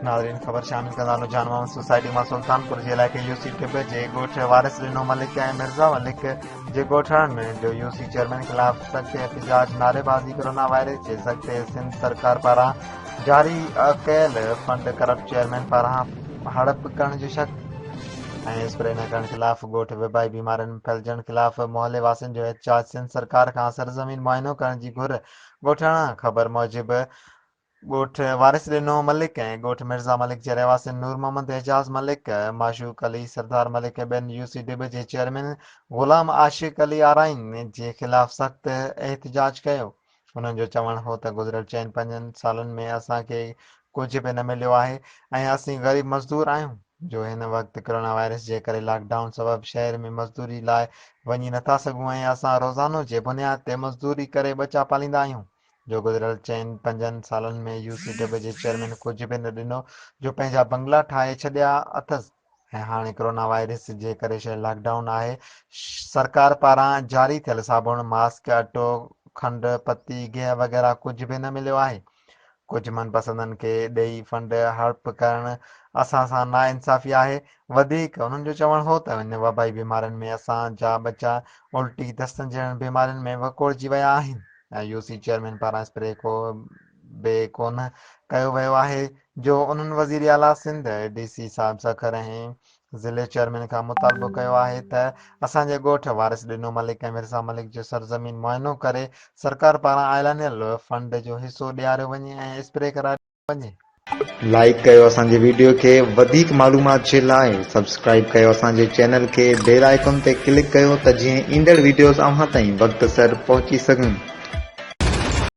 ناظرين خبر شامل ڪندا هلون جان محمد سوسائٽي مان سلطانپور جي علائقي يو سي ٽب جي ڳوٺ وارث ڏنو ملڪ ۽ مرزا ملڪ جي ڳوٺاڻن جو يو سي چيئرمين خلاف سخت احتجاج نعريبازي ڪرونا وائرس جي سخت سنڌ سرڪار پاران جاري ڪيل فنڊ ڪرپٽ چيئرمين پاران هڙپ ڪرڻ جو شڪ ۽ اسپري نه ڪرڻ خلاف ڳوٺ وبائي بيمارين ڦهلجڻ خلاف محلي واسين جو احتجاج سنڌ سرڪار کان سرزمين معائنو ڪرڻ جي گهر ڳوٺاڻا خبر موجب ڳوٺ وارث ڏنو ملڪ ۽ ڳوٺ مرزا ملڪ جي رهواسين نور محمد اعجاز ملڪ، معشوق علي، سردار ملڪ ۽ ٻين يو سي ڊٻ جي چيئرمين غلام عاشق علي آرائين جي خلاف سخت احتجاج ڪيو. انهن جو چوڻ هو ته گذريل چئن پنجن سالن ۾ اسان کي ڪجهه به نه مليو آهي ۽ اسين غريب مزدور آهيون جو هن وقت ڪرونا وائرس جي ڪري لاڪ ڊائون سبب شهر ۾ مزدوري لاء وڃي نٿا سگهون ۽ اسان روزانو جي بنياد تي مزدوري ڪري ٻچا پاليندا آهيون. جو گذريل چئن پنجن سالن ۾ يو سي ڊبليو جي چيئرمين ڪجهه به نه ڏنو جو پنهنجا بنگلا ٺاهي ڇڏيا اٿس ۽ هاڻي ڪرونا وائرس جي ڪري شهر لاڪ ڊائون آهي سرڪار پاران جاري ٿيل صابڻ، ماسڪ، اٽو، کنڊ، پتي، گيهه وغيره ڪجهه به نه مليو آهي ڪجهه من پسندن کي ڏئي فنڊ هڙپ ڪرڻ اسان سان نا انصافي آهي وڌيڪ انهن جو چوڻ هو ته ان وبائي بيمارين ۾ اسان جا ٻچا الٽي دستن جهڙن بيمارين ۾ وڪوڙجي ويا آهن. ۽ يو سي چيئرمين پاران اسپري ڪو به ڪونه ڪيو ويو آهي جو انهن وزير اعليٰ سنڌ، ڊي سي صاحب سکر ۽ ضلعي چيئرمين کان مطالبو ڪيو آهي ته اسان جي ڳوٺ وارث ڏنو ملڪ ۽ مرزا ملڪ جو سرزمين معائنو ڪري سرڪار پاران اعلانيل فنڊ جو حصو ڏياريو وڃي ۽ اسپري ڪرايو وڃي. لائيڪ ڪيو اسان جي ويڊيو کي وڌيڪ معلومات جي لاء سبسڪرائيب ڪيو اسان جي چينل کي بيل آئيڪن تي ڪلڪ ڪيو ته جيئن ايندڙ ويڊيوز اوهان تائين وقت سر پهچي سگهن.